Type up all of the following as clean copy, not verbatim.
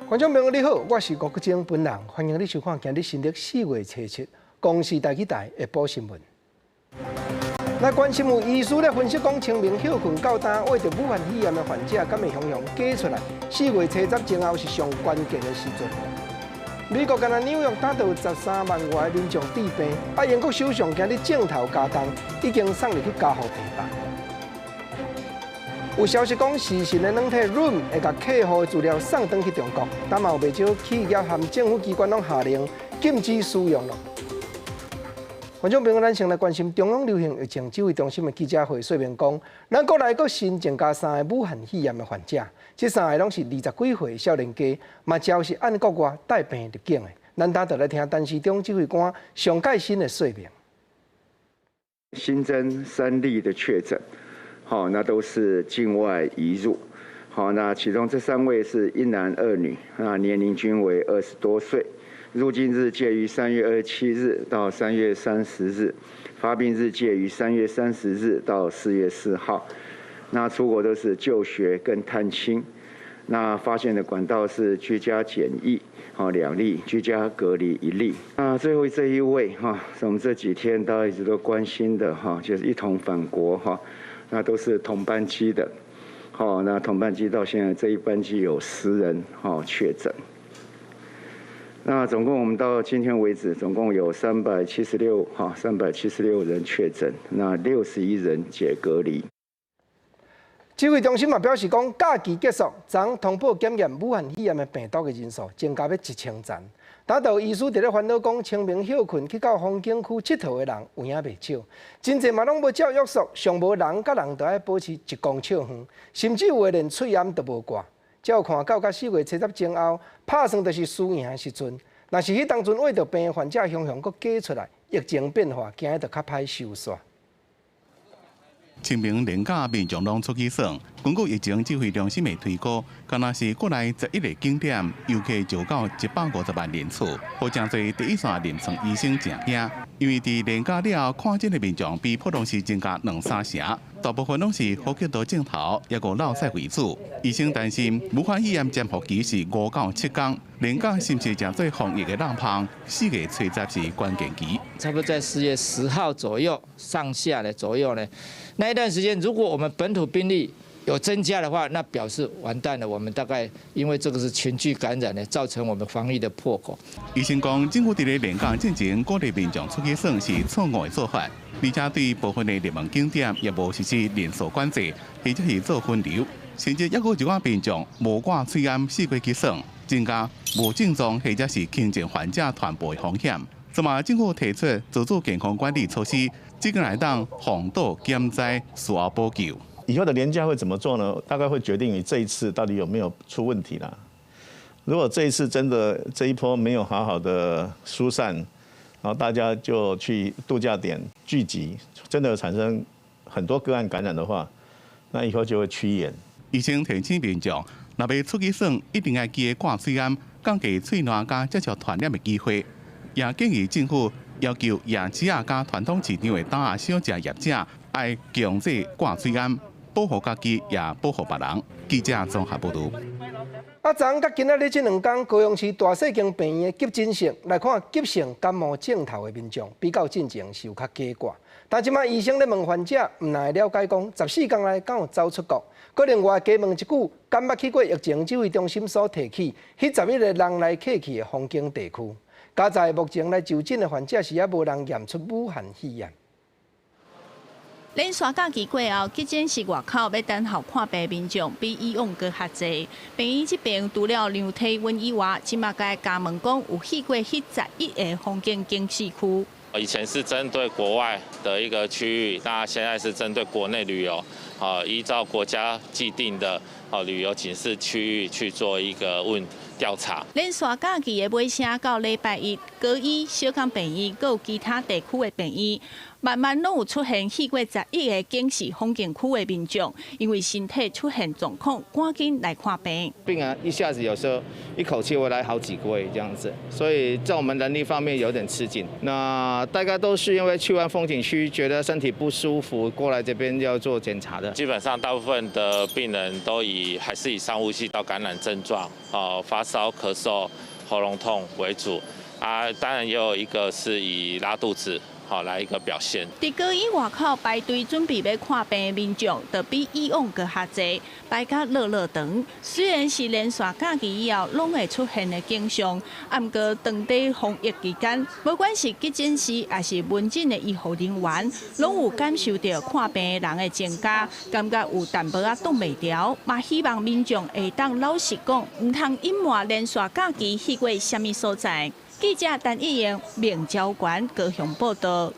觀眾朋友你好，我是吳國晶本人，歡迎你收看今日新曆四月初七，公視台語台下晡新聞。來關心有醫師咧分析講，清明歇睏到今，秽著武漢肺炎的患者，敢會雄雄加出來？四月初十前後是上關鍵的時陣。美國干焦紐約今就有13萬外的民眾致病，啊，英國首相今日症頭加重，已經送入去加護病房。有消息講，時新的軟體 Loom 會共客戶的資料送轉去中國，但嘛有袂少企業和政府機關攏下令禁止使用咯。觀眾朋友，咱先來關心中央流行疫情指揮中心的記者會說明講，咱國內閣新增加三个武漢肺炎的患者，這三个攏是20幾歲少年家，嘛就是按國外帶病入境的。咱等就來聽陳時中指揮官上蓋新的說明。新增三例的確診，好，那都是境外移入，好，那其中這三位是一男二女，那年齡均為20多歲。入境日介於3月27日到3月30日，發病日介於3月30日到4月4號。那出國都是就學跟探親。那發現的管道是居家檢疫，好兩例，居家隔離一例。那最後這一位哈，是我們這幾天大家一直都關心的哈，就是一同返國哈，那都是同班機的，好，那同班機到現在這一班機有10人哈確診。那總共我們到今天為止，總共有三百七十六哈，376人確診，那61人解隔離。指揮中心嘛表示講，假期結束，昨通報檢驗武漢肺炎的病毒的人數增加欲1000人。但就有醫師佇咧煩惱講，清明歇睏去到風景區𨑨迌的人有影袂少，真濟嘛攏無照約束，上無人佮人都愛保持1公尺遠，甚至有的連喙罨都無掛。照看到佮四月初十前後，拍算就是輸贏的時陣。若是彼當陣秽著病的患者雄雄閣加出來，疫情變化驚得較歹收煞。清明連假民眾攏出去耍，根據疫情指揮中心的推估，敢若是國內11個景點遊客就到150萬人次，予誠濟第一線臨床醫生誠驚，因為佇連假了後看診的民眾比普通時增加兩三成，大部分攏是呼吸道症頭，抑閣落屎為主。醫生擔心武漢肺炎潛伏期是5到7天，連假是毋是誠做防疫的漏縫？四月初十是關鍵期。差不多在4月10號左右上下的左右呢。那一段時間，如果我們本土病例有增加的話，那表示完蛋了。我們大概因為這個是群聚感染呢，造成我們防疫的破口。醫生講，政府佇咧連假進前鼓勵民眾出去耍是錯誤的做法，而且對部分的熱門景點也無實施人數管制，或者是做分流，甚至抑閣有一寡民眾無掛喙罨四界去耍，增加無症狀或者是輕症患者傳播的風險。這馬政府提出自主健康管理措施，這個來當防堵減災，需要補救。以後的連假會怎麼做呢？大概會決定於這一次到底有沒有出問題啦。如果這一次真的這一波沒有好好的疏散，然後大家就去度假點聚集，真的產生很多個案感染的話，那以後就會趨嚴。醫生提醒民眾，若欲出去耍，一定愛記得掛喙罨，降低喙瀾佮接觸傳染的機會。也建議政府要求夜市仔佮傳統市場的檔仔小食業者愛強制掛喙罨，保護家己，也保護別人。記者綜合報導。啊，昨昏佮今仔日這兩工，高雄市大細間病院的急診室來看急性感冒症頭的民眾，比較進前是有較加掛。但這擺醫生咧問患者，毋但會了解講14工內敢有走出國，閣另外加問一句，敢捌去過疫情指揮中心所提起彼11個人來客去的風景地區？佳哉目前來就診的患者是猶無人驗出武漢肺炎。連續假期過後，急診室外口欲等候看病民眾比以往閣較濟。病院這邊除了量體溫以外，這馬閣加問講有去過彼11個風景警示區。以前是針對國外的一個區域，那現在是針對國內旅遊，啊，依照國家既定的旅遊警示區域去做一個問調查。連續假期的尾聲到禮拜一，高醫、小港病院，閣有其他地區的病院，慢慢攏有出現去過11個警示風景區的民眾，因為身體出現狀況，趕緊來看病。病人一下子有時候一口氣會來好幾位這樣子，所以在我們人力方面有點吃緊。那大概都是因為去完風景區，覺得身體不舒服，過來這邊要做檢查的。基本上大部分的病人都以還是以上呼吸道感染症狀，哦，發燒、咳嗽、喉嚨痛為主。啊，當然也有一個是以拉肚子，好來一個表現。佇高醫外口排隊準備欲看病的民眾，就比以往閣較濟，排甲落落長。雖然是連續假期以後攏會出現的景象，啊，毋過當地防疫期間，無管是急診室抑是門診的醫護人員，攏有感受著看病的人的增加，感覺有淡薄仔擋袂牢。嘛希望民眾會當老實講，毋通隱瞞連續假期去過啥物所在。記者陳義瑩、明昭館高雄報道。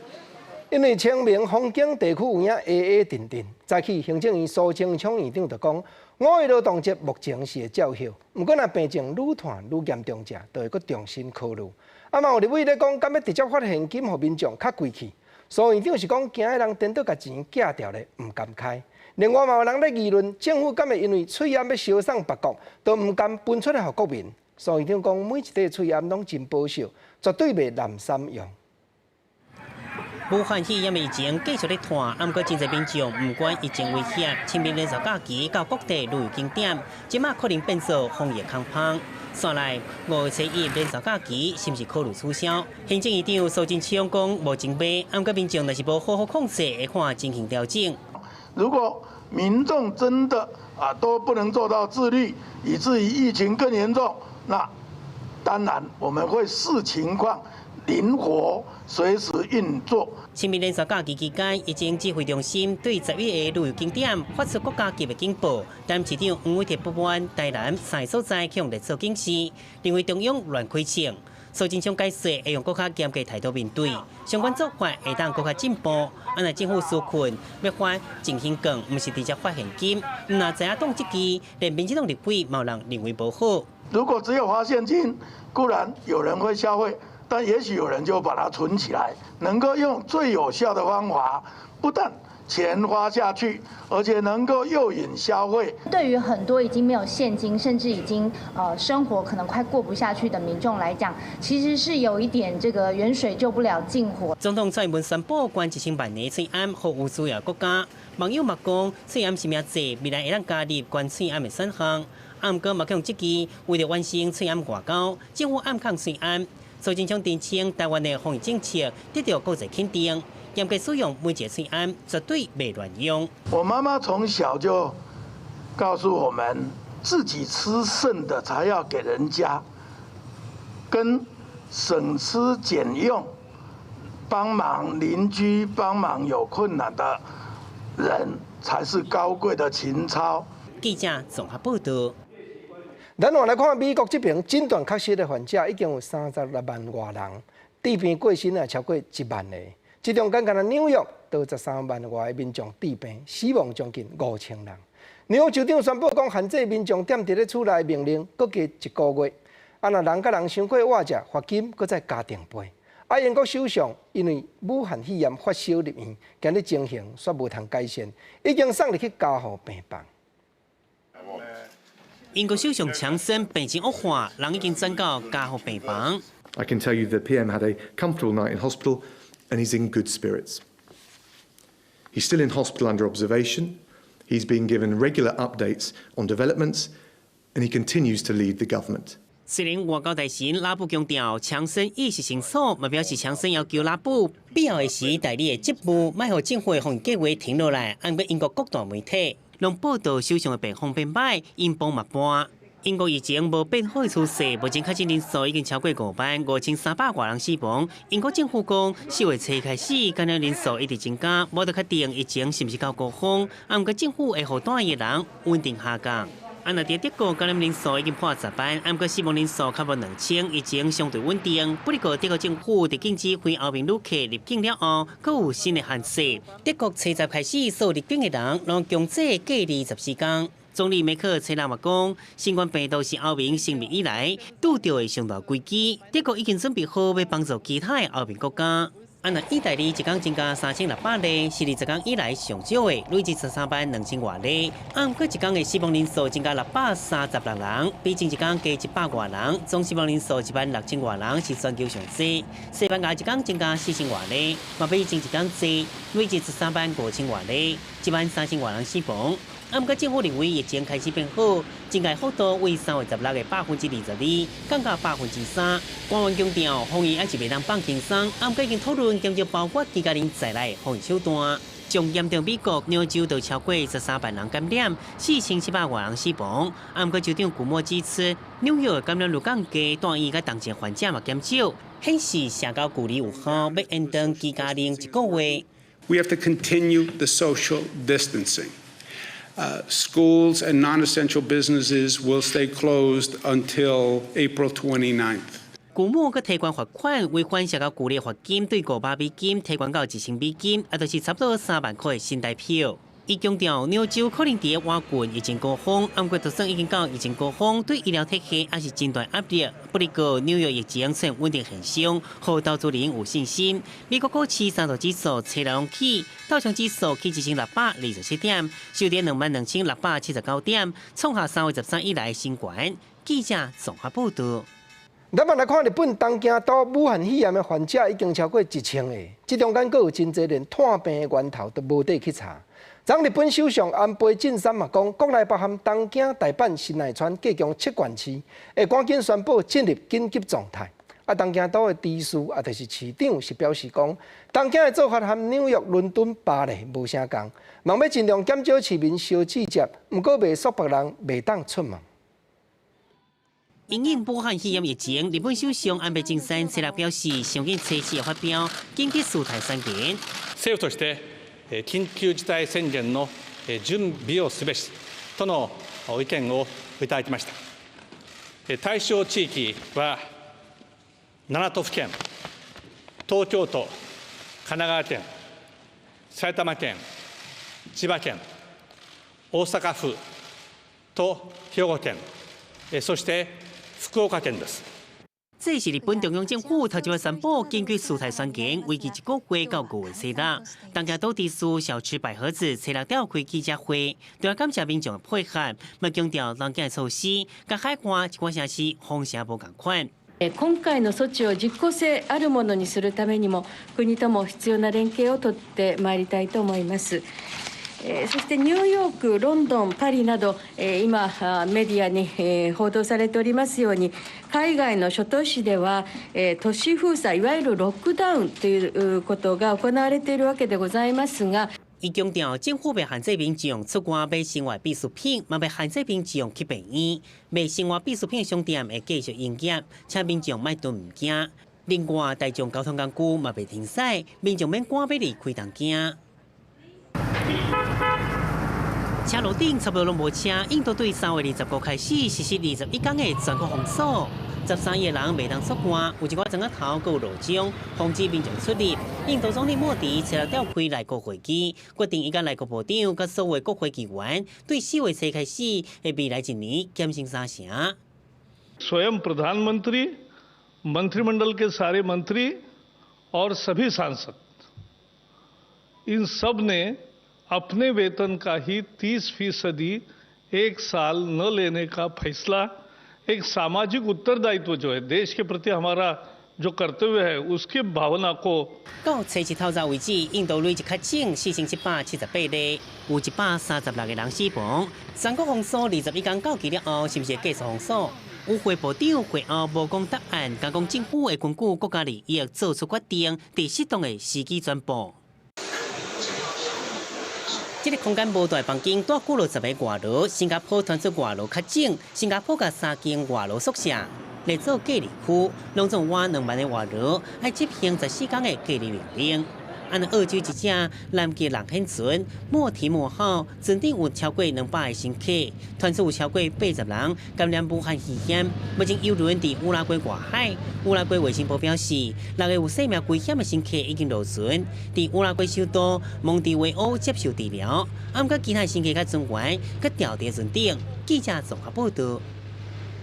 因為清明風景地區有影黑黑陣陣，早起行政院蘇貞昌院長就講，五一勞動節目前是會照休，毋過若病情愈拖愈嚴重者，就會閣重新考慮。啊嘛有立委咧講，敢欲直接發現金予民眾較貴氣？蘇院長是講，驚彼人顛倒共錢寄牢咧，毋甘開。另外嘛有人咧議論，政府敢會因為喙罨欲相送別國，都毋甘分出來予國民？蘇院長講，每一塊喙罨攏真保守，絕對袂濫三用。武漢肺炎疫情繼續咧拖，毋過真濟民眾毋管疫情威脅，清明連續假期到各地旅遊景點，這馬可能變做防疫空縫。紲來5月初1連續假期是毋是考慮取消？行政院長蘇貞昌講無準備，毋過民眾若是無好好控制，會看情形調整。如果民眾真的啊都不能做到自律，以至於疫情更嚴重，那當然我們會視情況靈活隨時運作。清明連續假期期間，疫情指揮中心對11個旅遊景點發出國家級的警報，但市長黃偉哲不滿台南三個所在予列做警示，認為中央亂開槍。蘇貞昌解釋會用閣較嚴格態度面對，相關做法會當閣較進步。啊，若政府紓困欲發振興券，毋是直接發現金，毋若知影黨這支，連民進黨立委嘛有人認為無好。如果只有發現金，固然有人會消費，但也許有人就把它存起來，能夠用最有效的方法，不但錢花下去，而且能夠誘引消費。對於很多已經沒有現金，甚至已經生活可能快過不下去的民眾來講，其實是有一點這個遠水救不了近火。總統蔡英文宣布捐1000萬個喙罨予有需要國家，網友嘛講喙罨啥物濟，未來會當加入捐喙罨的選項。啊，毋過嘛予質疑，為著完成喙罨外交，政府暗崁喙罨。蘇貞昌澄清，台灣的防疫政策得到國際肯定，嚴格使用每一個喙罨，絕對袂亂用。我媽媽從小就告訴我們，自己吃剩的才要給人家，跟省吃儉用，幫忙鄰居、幫忙有困難的人，才是高貴的情操。記者綜合報道。咱換來看美國這邊診斷確實的患者已經有36萬外人，治病過身啊超過1萬个。這中間干焦紐約都13萬外的民眾治病，死亡將近5000人。紐約州長宣布講，限制民眾踮佇咧厝內命令閣加一個月。啊，若人佮人傷過倚者，罰金閣再加定倍。啊，英國首相因為武漢肺炎發燒入院，今日情形煞無通改善，已經送入去加護病房。英國首相強生病情惡化，人已經轉到加護病房。 I can tell you the PM had a comfortable night in hospital and he's in good spirits. He's still in hospital under observation. He's being given regular updates on developments and he continues to lead the government. 雖然外交大臣拉布強調強生意識清楚，嘛表示強生要求拉布必要的時代理的職務，莫予政府的防疫計劃停落來。按過英國各大媒體攏報道首相的病況變歹，英鎊嘛跌。英國疫情無變好的趨勢，目前確診人數已經超過5萬5300外人死亡。英國政府講，4月初開始感染人數一直增加，無得確定疫情是毋是到高峰。啊，毋過政府會予蹛的人穩定下降。啊，若佇德國感染人數已經破10萬，毋過死亡人數較無2000，疫情相對穩定。不過德國政府佇禁止非歐盟旅客入境了後，閣有新的限制。德國初十開始，所有入境的人攏強制隔離14天。總理梅克爾初六嘛講，新冠病毒是歐盟成立以來拄著的上大危機。德國已經準備好欲幫助其他的歐盟國家。啊，若意大利一工增加3600例，是20工以來上少的，累計13萬2千外例。啊，毋過一工的死亡人數增加636人，比前一工加100外人，總死亡人數1萬6千外人，是全球上濟。西班牙一工增加4千外例，嘛比前一工濟，累計13萬5千外例，1萬3千外人死亡。啊，毋過政府認為疫情開始變好，增加幅度為3月16的22%降到3%。官員強調，防疫猶是袂當放輕鬆，啊，毋過已經討論減少包括居家令在內防疫手段。上嚴重美國紐州就超過13萬人感染，4700外人死亡。啊，毋過州長古莫指出，紐約的感染率降低，住院佮重症患者嘛減少，顯示社交距離有效，欲延長居家令一個月。 We have to continue the social distancing. Schools and non-essential businesses will stay closed until April 29th. 古莫閣提懸罰款，違反社交距離罰金對500美金提懸到1000美金，也就是差不多3萬塊新台票。伊強調，紐州可能佇咧倚近疫情高峰，毋過就算已經到疫情高峰，對醫療體系猶是真大壓力。不過紐約疫情出現穩定現象，予投資人有信心。美國股市三大指數初攏起，道瓊指數起1627點，收佇22,679點，創下3月13以來新高。記者綜合報道。咱嘛來看日本東京都武漢肺炎的患者已經超過1000個，這中間閣有真濟連湠病的源頭都無得去查。昨日本首相安倍晉三嘛講，國內包含東京、大阪、神奈川計共7縣市，會趕緊宣布進入緊急狀態。啊，東京都的知事也就是市長是表示講，東京的做法和紐約、倫敦、巴黎無啥仝，望欲盡量減少市民相接觸，毋過袂束縛人袂當出門。因應武漢肺炎疫情，日本首相安倍晉三初六表示，上緊初四發表緊急事態宣言。政府として緊急事態宣言の準備をすべしとの意見をいただきました。対象地域は7都府県、東京都、神奈川県、埼玉県、千葉県、大阪府と兵庫県、そして福岡県です。這是日本中央政府頭一擺宣布緊急事態宣言，為期一個月到5月四日。東京都知事小池百合子初六召開記者會，除了感謝民眾的配合，嘛強調東京的措施佮海外一寡城市封城無仝款。今回の措置を実効性あるものにするためにも、国とも必要な連携を取ってまいりたいと思います。そしてニューヨーク、ロンドン、パリなど、今、メディアに報道されておりますように、海外の諸都市では、都市封鎖、いわゆるロックダウンということが行われているわけでございますが。伊強調，政府袂限制民眾出外買生活必需品，嘛袂限制民眾去病院。賣生活必需品商店會繼續營業，請民眾莫囤物件。另外，大眾交通工具嘛袂停駛，民眾免趕欲離開東京。車路頂差不多攏無車，印度對3月25開始實施21工的全國封鎖，13億人袂當出外，有一寡磚仔頭閣有路障，防止民眾出入。印度總理莫迪初六召開內閣會議，決定伊佮內閣部長佮所有國會議員，對4月初開始的未來一年減薪3成。 स्वयं प्रधानमंत्री, मंत्रिमंडल के सारे मंत्री और सभी सांसद, इन सब ने अपने वेतन का ही 30% एक साल न लेने का फैसला, एक सामाजिक उत्तरदायित्व जो है, देश के प्रति हमारा जो कर्तव्य है, उसकी भावना को。到初七透早為止，印度累計確診4778例，有136個人死亡。全國封鎖21工到期了後，是毋是會繼續封鎖？與會部長會後無講答案，敢講政府會根據國家利益做出決定，佇適當的時機宣布。這個空間無大房間，蹛久落10個外勞。新加坡傳出外勞確診，新加坡共三間外勞宿舍來做隔離區，攏總滿2萬个外勞愛執行14工的隔離命令。按澳洲一隻南極龍險船莫提莫號，船頂有超過200個乘客，傳出有超過80人感染武漢肺炎。目前郵輪佇烏拉圭外海，烏拉圭衛生部表示，六個有生命危險的乘客已經落船，佇烏拉圭首都蒙迪維歐接受治療。啊，毋過其他乘客佮船員閣調佇船頂。記者綜合報道。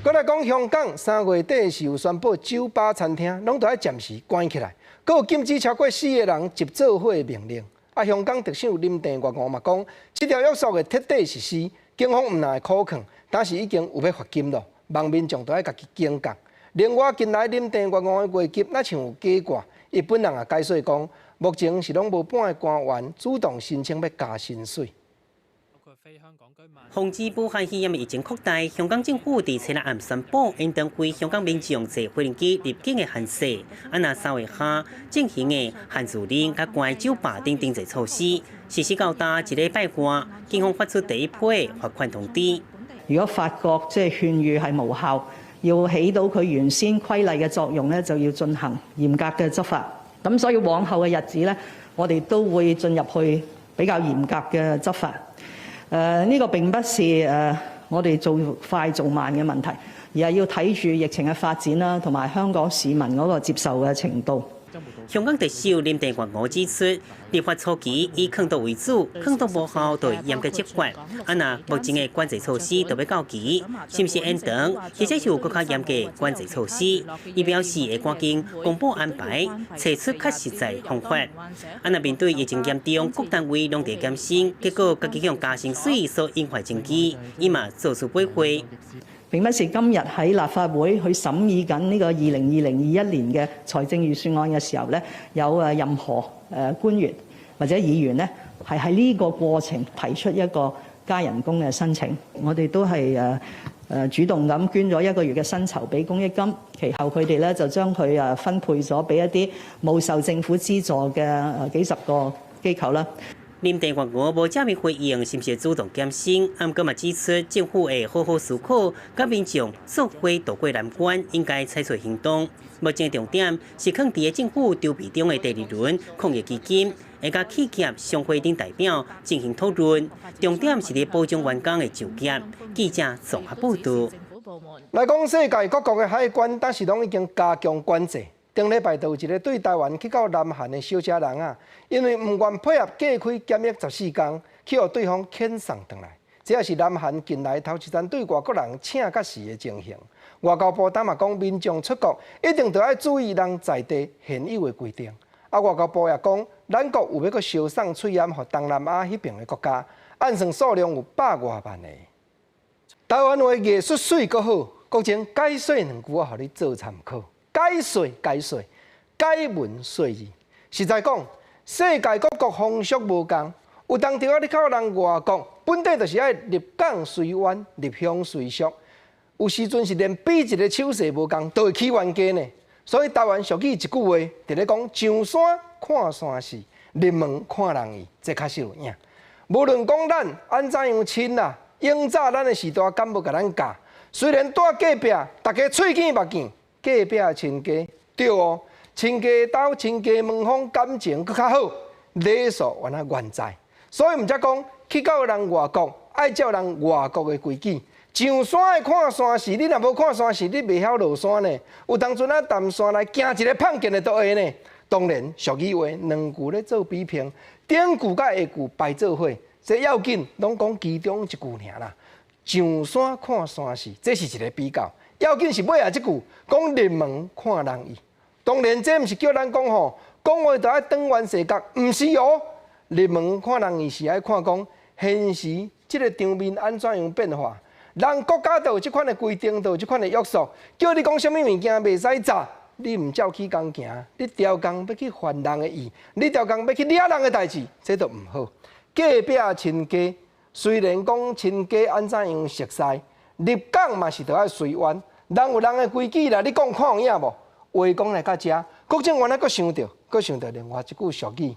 閣來講香港3月底是有宣布酒吧、餐廳攏著愛暫時關起來，閣有禁止超過四個人集做伙的命令。啊，香港特首林鄭月娥嘛講，這條約束會徹底實施，警方毋但會苦勸，但是已經有欲罰金囉，望民眾著愛家己警覺。另外，近來林鄭月娥的月給若像有加掛，伊本人也解說講，目前是攏無半个官員主動申請欲加薪水。防止武漢肺炎疫情擴大，香港政府佇星期暗宣布延長非香港民眾坐飛機入境的限制。啊，若3月下進行的限聚令佮關酒吧等定制措施，實施到今一禮拜外，警方發出第一批罰款通知。如果發覺即係勸喻係無效，要起到佢原先規例嘅作用咧，就要進行嚴格嘅執法。咁所以往後嘅日子咧，我哋都會進入去比較嚴格嘅執法。呢個並不是我哋做快做慢嘅問題，而係要睇住疫情嘅發展啦，同埋香港市民嗰個接受嘅程度。香港特首林鄭月娥指出，立法初期以勸導為主，勸導無效就會嚴格執法。啊，若目前的管制措施都欲到期，是毋是延長，或者是有閣較嚴格管制措施？伊表示會趕緊公布安排，提出較實在方法。啊，若面對疫情嚴重，各單位攏佇減薪，結果家己用加薪水所引發爭議，伊嘛做出回應。並不是今日喺立法會去審議緊呢個2020-21年嘅財政預算案嘅時候咧，有任何官員或者議員咧，係喺呢個過程提出一個加人工嘅申請。我哋都係主動咁捐咗一個月嘅薪酬俾公益金，其後佢哋咧就將佢分配咗俾一啲冇受政府資助嘅幾十個機構啦。林鄭月娥無正面回應，是毋是主動減薪？毋過嘛指出，政府會好好思考，佮民眾做伙渡過難關，應該採取行動。目前重點是囥佇政府籌備中的第二輪抗疫基金，會佮企業、商會等代表進行討論。重點是佇保障員工的就業。記者綜合報導。來講，世界各國的海關，當時攏已經加強管制。頂禮拜就有一個對台灣去到南韓的小姐人啊，因為毋願配合隔開檢疫14天，去予對方遣送轉來。這也是南韓近來頭一陣對外國人請較死的情形。外交部當嘛講，民眾出國一定著愛注意人在地現有的規定。啊，外交部也講，咱國有欲閣相送喙罨予東南亞彼爿的國家，按算數量有百外萬個。台灣話藝術媠閣好，國情解說兩句，我予你做參考。解說解說，解文說字。實在講，世界各國風俗無仝，有當時仔你靠人外國，本底就是愛入港隨願，入鄉隨俗。有時陣是連比一個手勢無仝，都會起冤家呢。所以台灣俗語一句話，佇咧講上山看山勢，入門看人意，這確實有影。無論講咱按怎樣親啦，永早咱的序大敢無共咱教？雖然蹛隔壁，大家喙見目見。隔壁親家對哦，親家兜親家門風感情閣較好，禮數原來原在，所以毋才講去到人外國，愛照人外國的規矩。上山愛看山勢，你若無看山勢，你袂曉落山呢。有當陣仔澹山來行一个碰見的都會呢。當然，俗語話兩句咧做比拼，頂句佮下句排做伙，這要緊攏講其中一句爾啦。上山看山勢，這是一个比較。要緊是尾仔這句，講入門看人意。當然，這毋是叫咱講吼，講話著愛轉彎踅角，毋是哦。入門看人意是愛看講現時這个場面按怎樣變化。人國家都有這款的規定，都有這款的約束，叫你講啥物物件袂使詐，你毋照起工行，你刁工欲去犯人的意，你刁工欲去掠人的代誌，這就毋好。隔壁親家雖然講親家按怎樣熟似，入港嘛是著愛隨緣。人有人的規矩啦，你講看有影無？話講來到遮，國政原來閣想著，閣想著另外一句俗語，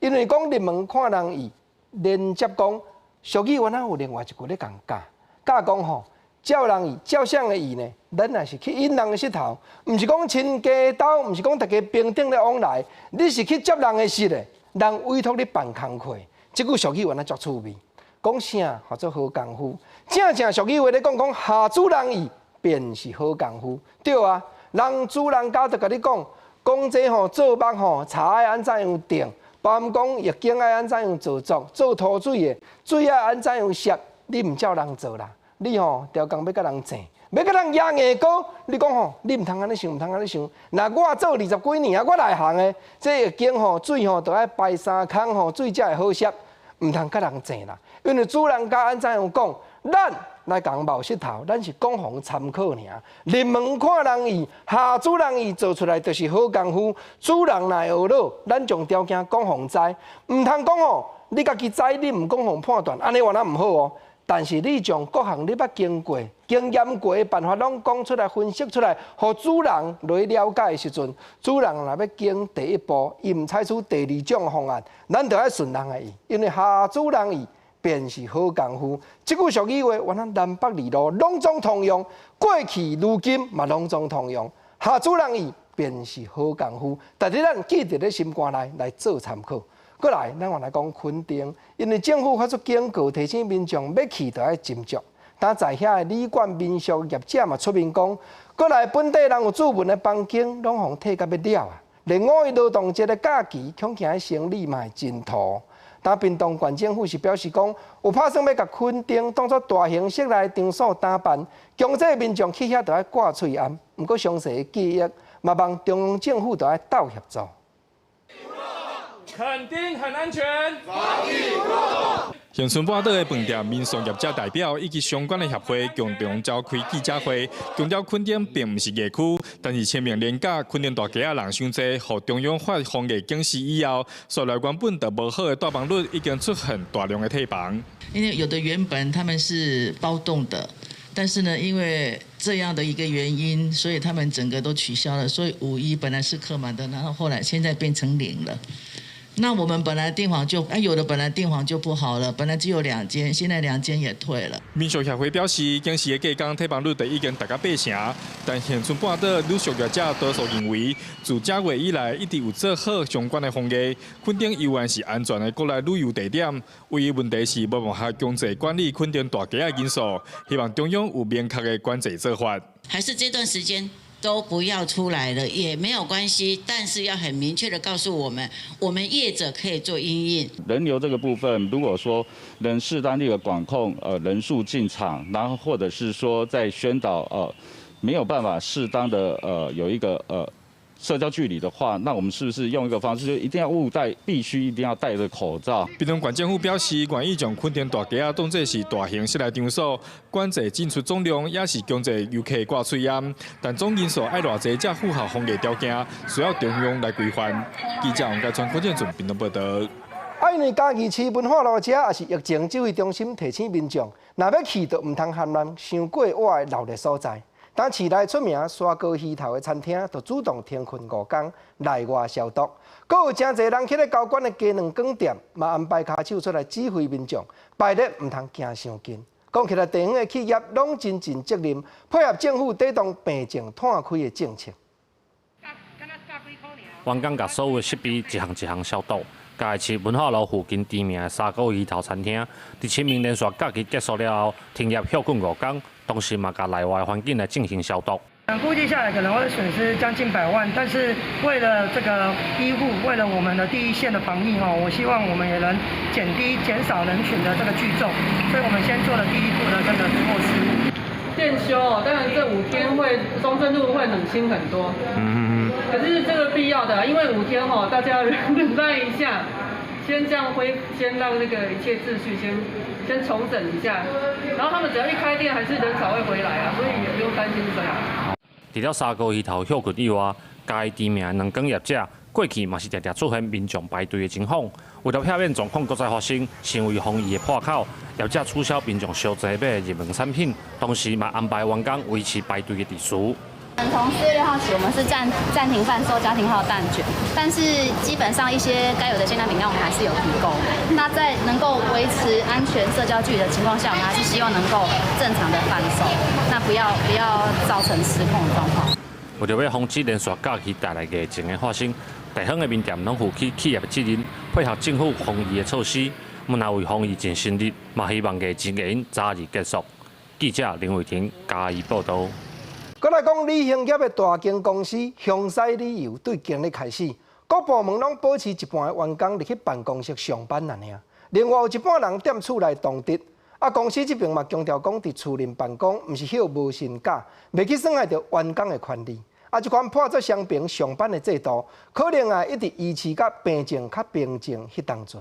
因為講入門看人意，連接講俗語原來有另外一句咧共教，教講吼，照人意，照誰的意呢？咱若是去引人的舌頭，毋是講親家兜，毋是講大家平等咧往來，你是去接人的舌的，人委託你辦工課，這句俗語原來足趣味。講啥號做好功夫？正正俗語話咧講講下主人意，便是好功夫。對啊，人主人家就共你講，講這吼做木吼柴愛按怎樣定，包含講浴經愛按怎樣做作，做塗水的水愛按怎樣攝，你毋照人做啦，你吼刁工欲共人爭，欲共人壓硬膏，你講吼，你毋通按呢想，毋通按呢想。若我做20幾年啊，我內行的，這浴間吼水吼，著愛排三空吼，水才會好濕，毋通共人爭啦。因為主人家按怎樣講，咱來共冒穡頭，咱是講予參考爾。入門看人意，下主人意做出來就是好功夫。主人若會懊惱，咱將條件講予知，毋通講吼，你家己知，你毋講予判斷，按呢原來毋好哦。但是你將各項你捌經過、經驗過的辦法攏講出來、分析出來，予主人來了解的時陣，主人若欲經第一步，伊毋採取第二種方案，咱就愛順人的意，因為下主人意便是好功夫。這句俗語話，原來南北二路攏總通用，過去、如今嘛攏總通用。下主人意便是好功夫，但是咱記佇咧心肝內來做參考。過來，咱還來講墾丁，因為政府發出警告，提醒民眾欲去就愛斟酌。但在遐的旅館民宿業者嘛出面講，過來本地人有注文的房間，攏予退甲欲了啊！連五一勞動節的假期，恐驚生理嘛會真塗。但屏東縣政府是表示講，有拍算欲共墾丁當作大型室內場所打扮，強制民眾去遐就愛掛喙罨。毋過詳細的計劃，嘛望中央政府就愛鬥協助。墾丁很安全。恆春半島的飯店民宿業者代表以及相關的協會共同召開記者會，強調墾丁並毋是疫區，但是清明連假墾丁大街仔人傷濟，予中央發防疫警示以後，所內原本就無好的住房率已經出現大量的退房。因為有的原本他們是包棟的，但是呢，因為這樣的一個原因，所以他們整個都取消了。所以五一本來是客滿的，然後後來現在變成零了。那我們本來訂房就，有的本來訂房就不好了，本來只有兩間，現在兩間也退了。民宿協會表示，警示的隔工退房率就已經達到八成，但恆春半島旅宿業者多數認為，自正月以來一直有做好相關的防疫，墾丁猶原是安全的國內旅遊地點。唯一問題是無辦法強制管理墾丁大街仔人數，希望中央有明確的管制做法。還是這段時間都不要出來了，也沒有關係，但是要很明確的告訴我們，我們業者可以做因應。人流這個部分，如果說能適當的管控，人數進場，然後或者是說在宣導，沒有辦法適當的，有一個社交距離的話，那我們是不是用一個方式，就一定要務戴，必須一定要戴着口罩？屏東縣政府表示，願意將墾丁大街仔當作是大型室內場所，管制進出總量也是強制遊客掛喙罨，但總人數愛偌濟才符合防疫條件，需要中央來規範。記者王家川、柯建俊屏東報道。啊，因為嘉義市文化路遮也是疫情指揮中心提醒民眾，若欲去就毋通嫌咱傷過倚的鬧熱所在。當市內出名沙鍋魚頭的餐廳，就主動停睏五工，內外消毒。閣有誠濟人去咧交關的雞卵羹店，嘛安排跤手出來指揮民眾，排列毋通行傷近。講起來，地方的企業攏真盡責任，配合政府底動病情湠開的政策。員工共所有設備一項一項消毒。嘉義市文化路附近知名的砂鍋魚頭餐廳，佇清明連續假期結束了後，停業歇睏五工，同時嘛共內外環境來進行消毒。估計下來可能會損失將近百萬，但是為了這個醫護，為了我們的第一線的防疫，我希望我們也能減低、減少人群的這個聚眾，所以我們先做了第一步的這個措施。店休，當然這5天會中正路會冷清很多。可是這個必要的，因為5天吼，大家忍耐一下，先這樣恢，先讓那個一切秩序先重整一下，然後他們只要一開店，還是人潮會回來啊，所以也不用擔心這樣。除了砂鍋魚頭歇睏以外，嘉義知名卵羹業者過去嘛是常常出現民眾排隊的情況。為了避免狀況閣再發生，成為防疫的破口，業者取消民眾傷濟買的熱門產品，同時嘛安排員工維持排隊的秩序。從4月6號起，我們是暫停販售家庭號蛋捲，但是基本上一些該有的煎蛋餅乾我們還是有提供。那在能夠維持安全社交距離的情況下，我們還是希望能夠正常的販售，那不要造成失控的狀況。為著欲防止連續假期帶來疫情的發生，地方的麵店攏負起企業的責任，配合政府防疫的措施，毋但為防疫盡心力，嘛希望疫情會早日結束。記者林偉霆嘉義報導。閣來講，旅行業的大間公司雄獅旅遊對今日開始，各部門攏保持一半的員工入去辦公室上班爾。另外有一半人踮厝內當值。啊，公司這邊嘛強調講，佇厝內辦公，毋是歇無薪假，袂去損害著員工的權利。啊，這款破做雙平上班的制度，可能啊一直維持到病情較平靜彼當陣。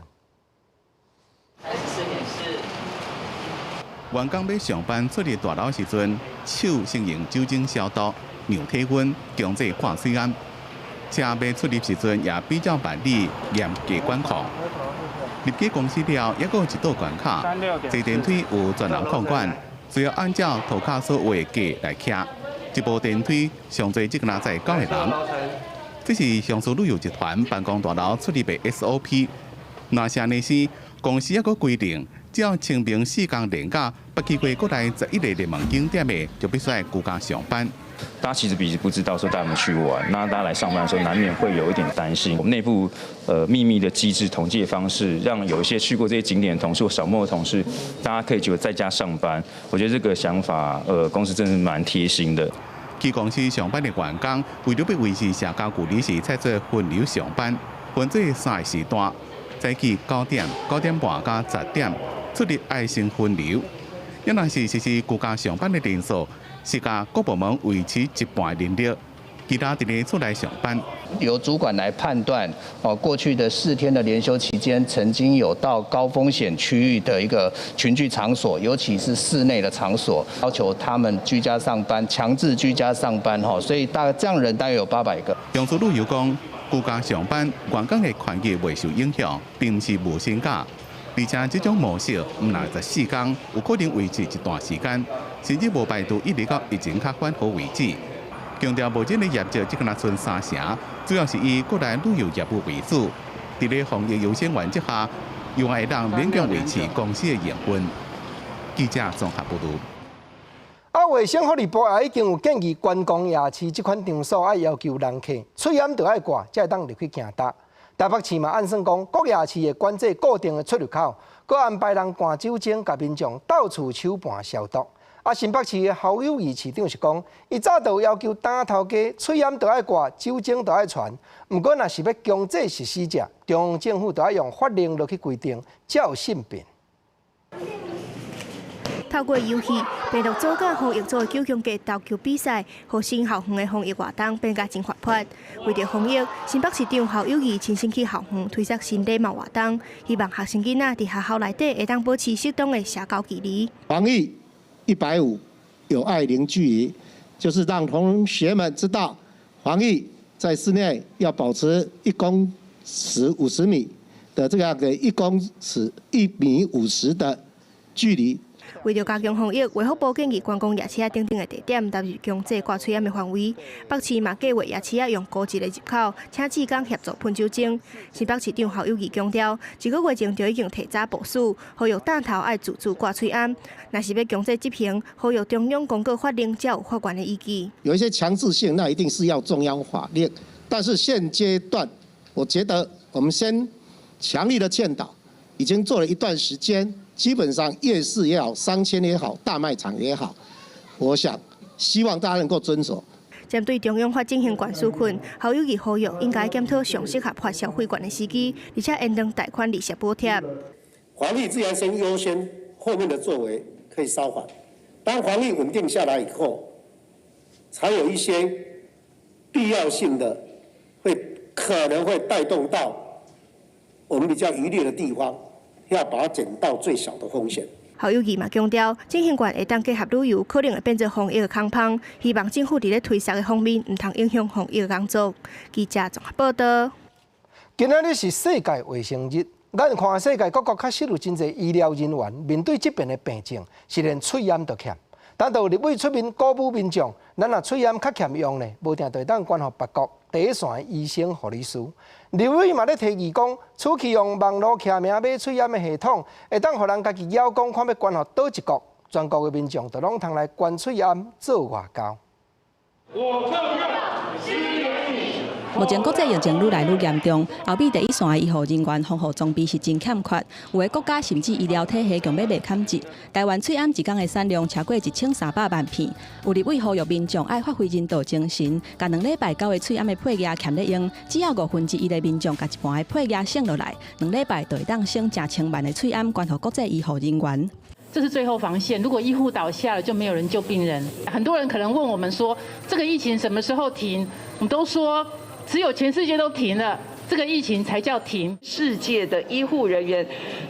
員工欲上班出入大樓時陣，手先用酒精消毒、量體溫、強制掛喙罨。車欲出入時陣也比照辦理嚴格管控。入去公司了，猶閣有一道關卡，坐電梯有專人控管，需要按照塗跤所畫的格來徛。一部電梯上濟只敢若載九個人。這是上述旅遊集團辦公大樓出入的 SOP。若是按呢時，公司猶閣規定，只要清明四工連假，捌去過國內11个熱門景點的，就必須愛居家上班。大家其實彼此不知道說帶我們去玩，那大家來上班的時候，難免會有一點擔心。我們內部秘密的機制統計的方式，讓有一些去過這些景點的同事或掃墓的同事，大家可以就在家上班。我覺得這個想法，公司真是蠻貼心的。去公司上班的員工，為著欲維持社交距離，是採取分流上班，分做三個時段，早起9點、9點半佮10點，出入愛先分流。猶若是實施居家上班的人數，是共各部門維持一半人力，其他佇咧厝內上班。由主管來判斷，哦，過去的4天的連休期間，曾經有到高風險區域的一個群聚場所，尤其是室內的場所，要求他們居家上班，強制居家上班，吼，所以大概這樣人大約有800個。中蘇旅遊講，居家上班，員工的權益袂受影響，並毋是無薪假。而且這種模式毋但14工，有可能維持一段時間，甚至無排除一直到疫情較緩和為止。強調目前的業績只敢若賰三成，主要是以國內旅遊業務為主。佇咧防疫優先原則下，猶會當勉強維持公司的營運。記者綜合報導。啊，衛生福利部也已經有建議，觀光夜市這款場所愛要求人客喙罨著愛掛，才會當入去行搭。台北市嘛按算講，各夜市會管制固定的出入口，閣安排人灌酒精，共民眾鬥厝手盤消毒。啊，新北市的侯友宜市長是講，伊早就要求擔頭家喙罨著愛掛，酒精著愛傳。毋過，若是欲強制實施者，中央政府著愛用法令落去規定，才有信變。透過遊戲，病毒組佮防疫組的九宮格投球比賽，予新校園的防疫活動變甲真活潑。為著防疫，新北市長侯友宜親身去校園推捒新禮貌活動，希望學生囡仔佇學校內底會當保持適當的社交距離。防疫150，有愛零距離，就是讓同學們知道，防疫在室內要保持1公尺50米的這樣個1公尺1米50的距離。為著加強防疫，衛福部建議觀光夜市仔等等的地點納入強制掛喙罨的範圍。北市嘛計劃夜市仔用高級的入口，請志工協助噴酒精。新北市長侯友宜強調，一個月前就已經提早部署，呼籲檔頭愛自主掛喙罨。若是欲強制執行，呼籲中央公告法令才有法源的依據。有一些強制性，那一定是要中央法令。但是現階段，我覺得我們先強力的勸導，已經做了一段時間。基本上夜市也好，商圈也好，大賣場也好，我想希望大家能夠遵守。針對中央發振興券紓困，侯友宜呼籲應該檢討上適合發消費券的時機，而且延長貸款利息補貼。防疫自然先優先，後面的作為可以稍緩。當防疫穩定下來以後，才有一些必要性的，會可能會帶動到我們比較疑慮的地方。要把它減到最小的風險。侯友宜嘛強調，振興券會當結合旅遊，可能會變做防疫的空縫。希望政府佇咧推捒的方面，毋通影響防疫的工作。記者綜合報導。今仔日是世界衛生日，咱看世界各國確實有真濟醫療人員面對這邊的病症，是連喙罨都欠。但就立委出面鼓舞民眾，咱若喙罨較欠用呢，無定就會當捐予別國第一線的醫生護理師。立委嘛咧提議講，此去用網路簽名買喙罨的系統，會當予人家己枵講看欲捐予佗一國，全國的民眾就攏通來捐喙罨做外交。我更要支援你。目前國際疫情愈來愈嚴重，後壁第一線的醫護人員防護裝備是真欠缺，有的國家甚至醫療體系強欲袂堪接。台灣喙罨一工的產量超過1300萬片，有立委呼籲民眾愛發揮人道精神，共兩禮拜九个喙罨的配額欠咧用，只要1/5的民眾共一半的配額省落來，兩禮拜就會當省成千萬的喙罨捐予國際醫護人員。這是最後防線。如果醫護倒下了，就沒有人救病人。很多人可能問我們說，這個疫情什麼時候停？我們都說，只有全世界都停了，這個疫情才叫停。世界的醫護人員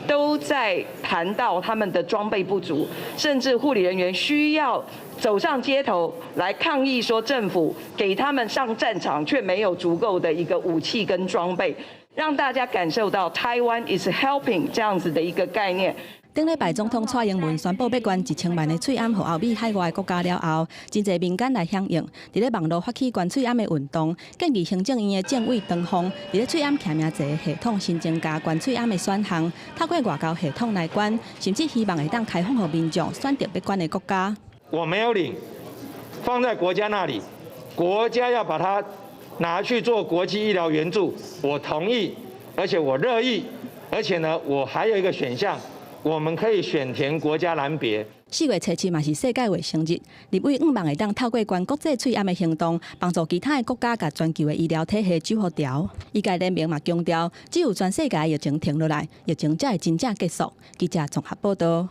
都在談到他們的裝備不足，甚至護理人員需要走上街頭來抗議，說政府給他們上戰場，卻沒有足夠的一個武器跟裝備，讓大家感受到 Taiwan is helping 這樣子的一個概念。頂禮拜總統蔡英文宣布欲捐1000萬的喙罨予歐美海外國家了後，真濟民間來響應，佇咧網路發起捐喙罨的運動，建議行政院的政委唐鳳佇咧喙罨簽名制系統新增加捐喙罨的選項，透過外交系統來捐，甚至希望會當開放予民眾選擇欲捐的國家。我沒有領，放在國家那裡，國家要把它拿去做國際醫療援助，我同意，而且我樂意，而且呢，我還有一個選項。我們可以選填國家欄別。4月初7嘛是世界衛生日，立委向望會當透過捐國際喙罨的行動，幫助其他的國家共全球的醫療體系守護牢。醫界聯盟嘛強調，只有全世界疫情停落來，疫情才會真正結束。記者綜合報道。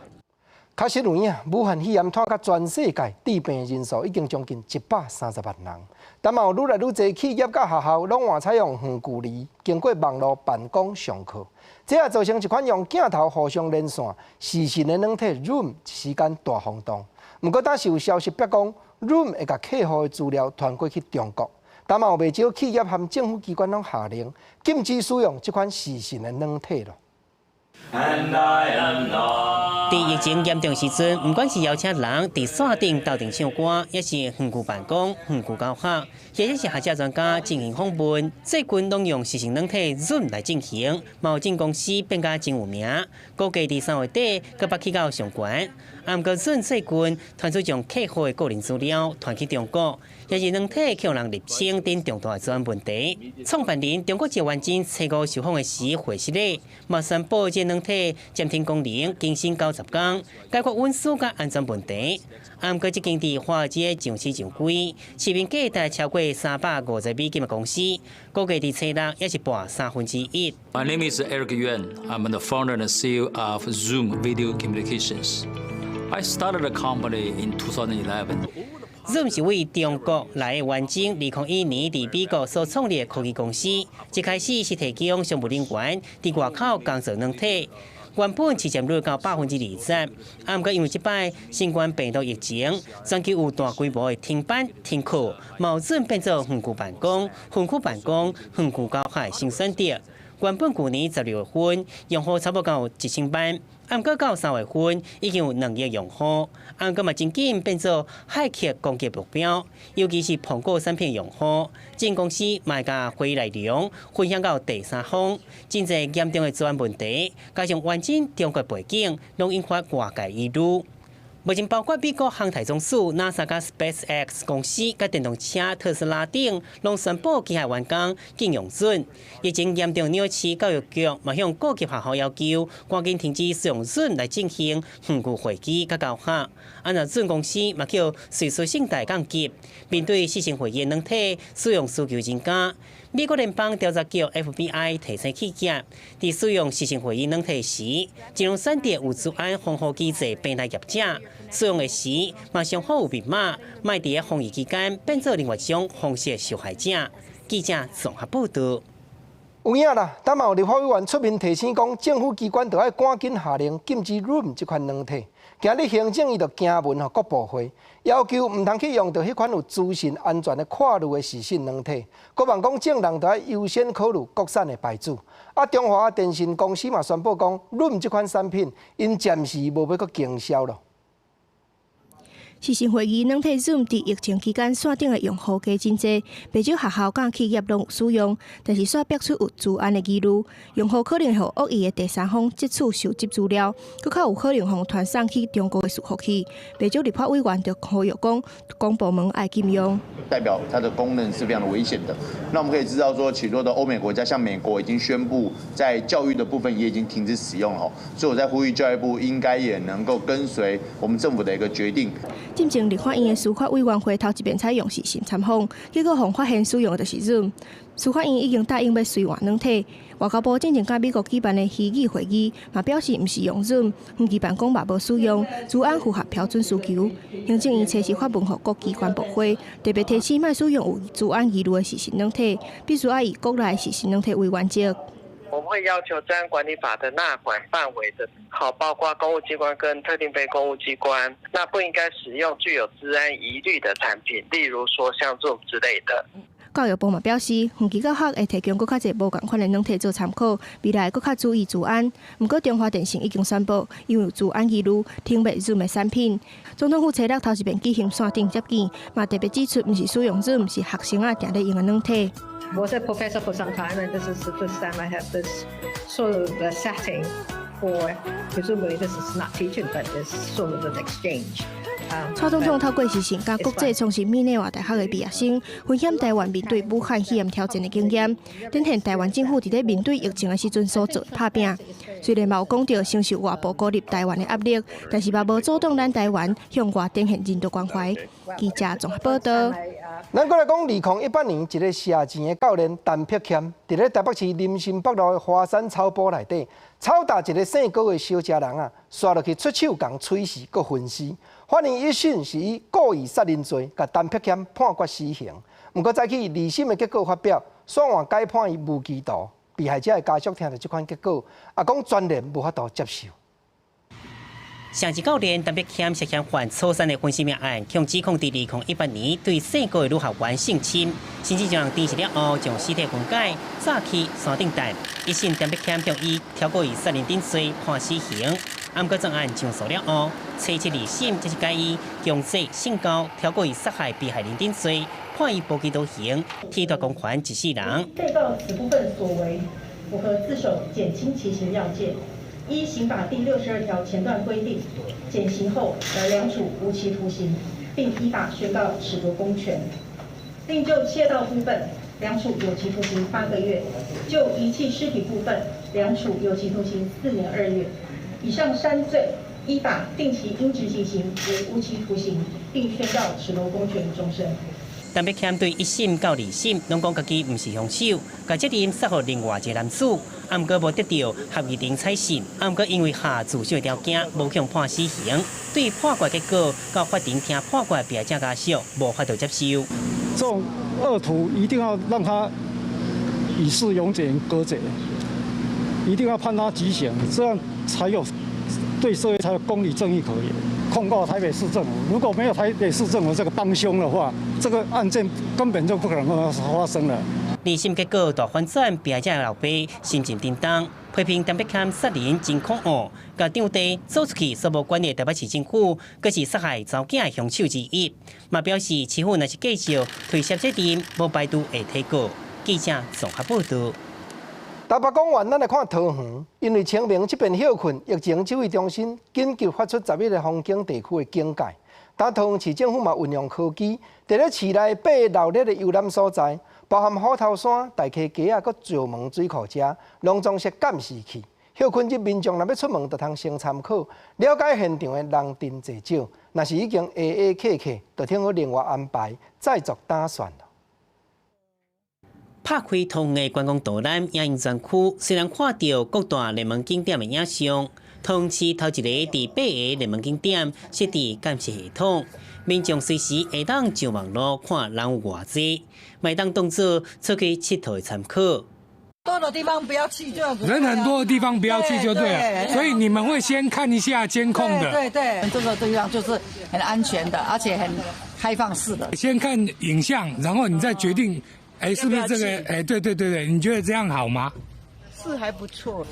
確實有影，武漢肺炎拖到全世界致病人數已經將近130萬人。但嘛有愈來愈濟企業佮學校攏換採用遠距離，經過網路辦公上課，這也造成一款用鏡頭互相連線、視訊的軟體 Zoom 一時間大轟動。毋過，當時有消息表講，Zoom 會共客戶的資料傳過去中國。但嘛有袂少企業和政府機關攏下令禁止使用這款視訊的軟體囉。佇疫情嚴重時陣，毋管是邀請人佇線頂鬥陣唱歌，抑是遠距辦公、遠距教學，或者是學者專家進行訪問，最近攏用視訊軟體 Zoom 來進行。嘛有間公司變甲真有名，估計佇3月底閣捌去到上懸。啊，毋過 Zoom 最近傳出將客戶的個人資料傳去中國，抑是軟體予人入侵等重大的資安問題。創辦人中國籍員真初五受訪的時回失禮，嘛宣布這軟體暫停功能更新90天，解決隱私佮安全問題。啊，毋過這間佇華爾街上市上櫃，市面價值超過350美金的公司，估計佇初六也是跋1/3。 My name is Eric Yuan. I'm the founder and CEO of Zoom Video Communications. I started the company in 2011. Zoom 是對中國來的員真，2001年佇美國所創立的科技公司。一開始是提供商務人員佇外口工作軟體，原本市占率到20%，啊，毋過因為這擺新冠病毒疫情，全球有大規模的停班停課，嘛 Zoom 變做遠距辦公、分區辦公、遠距教學新選擇。原本舊年12月份用戶差不多到1000萬，啊，毋過到3月份已經有2億用戶，啊，毋過嘛真緊變做駭客攻擊目標，尤其是蘋果產品用戶，這間公司嘛會共會議內容分享到第三方，真濟嚴重的資安問題，加上完整中國背景，攏引發外界疑慮。目前包括美國航太總署、NASA 佮 SpaceX 公司、佮電動車特斯拉等，攏宣布機械員工禁用 Zoom。疫情嚴重，紐約市教育局嘛向各級學校要求，趕緊停止使用 Zoom 來進行遠距會議佮教學。啊，若 Zoom 公司嘛予瑞士信貸降級，面對視訊會議軟體使用需求增加。美國聯邦調查局 FBI 提醒企業，佇使用視訊會議軟體時，盡量選擇有資安防護機制平台業者。使用的時，嘛上好有密碼，莫佇防疫期間變做另外一種風險受害者。記者綜合報道。有影啦，當嘛有立法委員出面提醒講，政府機關著愛趕緊下令禁止 Zoom 這款軟體。今日行政院就行文予各部會，要求毋通去用著彼款有資訊安全的顧慮的視訊軟體。閣嘛講，眾人著愛優先考慮國產的牌子。啊，中華電信公司嘛宣布講，Zoom 這款產品𪜶暫時無欲閣經銷囉。視訊會議軟體 Zoom 佇疫情期間線頂的用戶加真濟，袂少學校佮企業攏有使用，但是煞爆出有資安的疑慮，用戶可能予惡意的第三方竊取收集資料，閣較有可能予傳送去中國的伺服器。袂少立法委員就呼籲講，公部門愛禁用。代表它的功能是非常的危險的。那我們可以知道說，許多的歐美國家，像美國已經宣布在教育的部分也已經停止使用了，所以我在呼籲教育部應該也能夠跟隨我們政府的一個決定。進前立法院的司法委員會頭一遍採用視訊參訪，結果予發現使用的就是 Zoom。司法院已經答應欲隨換軟體。外交部進前佮美國舉辦的虛擬會議，嘛表示毋是用 Zoom，遠距辦公嘛無使用，資安符合標準需求。行政院隨時發文予各機關部會，特別提醒莫使用有資安疑慮的視訊軟體，必須愛以國內視訊軟體為原則。我們會要求資安管理法的納管範圍的，好，包括公務機關跟特定非公務機關，那不應該使用具有資安疑慮的產品，例如說像 Zoom 之類的。教育部嘛表示，遠距教學會提供閣較濟無仝款的軟體做參考，未來閣較注意資安。毋過中華電信已經宣布，因為有資安疑慮，停賣 Zoom 的產品。總統府初六頭一遍舉行線頂接見，嘛特別指出，毋是使用 Zoom，是學生仔定咧用的軟體。 Was a professor for some time, and this is the first time I have this sort of a setting for, presumably this is not teaching, but it's sort of an exchange. 蔡總統透過視訊，佮國際創新密涅瓦大學的畢業生分享台灣面對武漢肺炎挑戰的經驗，展現台灣政府佇咧面對疫情的時陣所做的拍拚。雖然嘛有講著承受外部孤立台灣的壓力，但是嘛無阻擋咱台灣向外展現人道關懷。記者綜合報道。咱閣來講，2018年一个涉錢的教練陳碧謙，佇咧台北市林森北路的華山草埔內底，抽打一个姓高的小食人啊，紲落去出手共催死，閣分屍。法院一審是以故意殺人罪，共陳碧謙判決死刑。毋過早起二審的結果發表，煞換改判伊無期徒。被害者的家屬聽著這款結果，也講全然無法度接受。上一教練陳碧謙涉嫌犯粗殺的分屍命案，共指控佇2018年對姓高的女學員性侵，甚至將人姦死了後，將屍體分解，炸去山頂彈。一審陳碧謙向以超故意殺人等罪判死刑。毋過這案上訴了後，初七二審則是改以強制性交、超故意殺害被害人等罪，判伊無期徒刑，剝奪公權一世人。被告此部分所為符合自首減輕其刑要件。依刑法第62條前段規定，減刑後來量處無期徒刑，並依法宣告褫奪公權。另就竊盜部分，量處有期徒刑8個月；就遺棄屍體部分，量處有期徒刑4年2月。以上三罪，依法定其應執行刑為無期徒刑，並宣告褫奪公權終身。陳碧謙對一審到二審攏講家己毋是兇手，共責任卸予另外一个男子，毋過無得著合議庭採信，毋過因為下自首的條件，無予判死刑。對判決結果，到法庭聽判決被害者家屬無法度接受。這種惡徒一定要讓他與世永遠隔絕，一定要判他極刑，這樣才有對社會才有公理正義可言。控告台北市政府，如果沒有台北市政府這個幫兇的話，這個案件根本就不可能發生了。二審結果大反轉，被害者的老爸心情沉重，批評陳碧謙殺人真可惡，共長弟做出去所無關的台北市政府，閣是殺害查某囝的兇手之一，嘛表示市府若是繼續推卸責任，無排除會提告。記者綜合報道。台北公園，咱來看桃園，因為清明這遍歇睏，疫情指揮中心緊急發出11個風景地區的警戒。但桃園市政府嘛運用科技，佇咧市內八个鬧熱的遊覽所在，包含虎頭山、大溪街仔、閣石門水庫遮，攏裝設監視器。歇睏日民眾若欲出門，就通先參考，了解現場的人陣濟少。若是已經下下客客，就聽好另外安排，再作打算。拍開桃園的觀光導覽影音專區，雖然看著各大熱門景點的影像，桃園市頭一個佇八个熱門景點設置監視系統，民眾隨時會當上網路看人有偌濟，嘛會當當做出去𨑨迌的參考。多的地方不要去，就人很多的地方不要去就對了。所以你們會先看一下監控的。對對，這個地方就是很安全的，而且很開放式的。先看影像，然後你再決定。哎，是不是這個？哎，對對對對，你覺得這樣好嗎？是還不錯，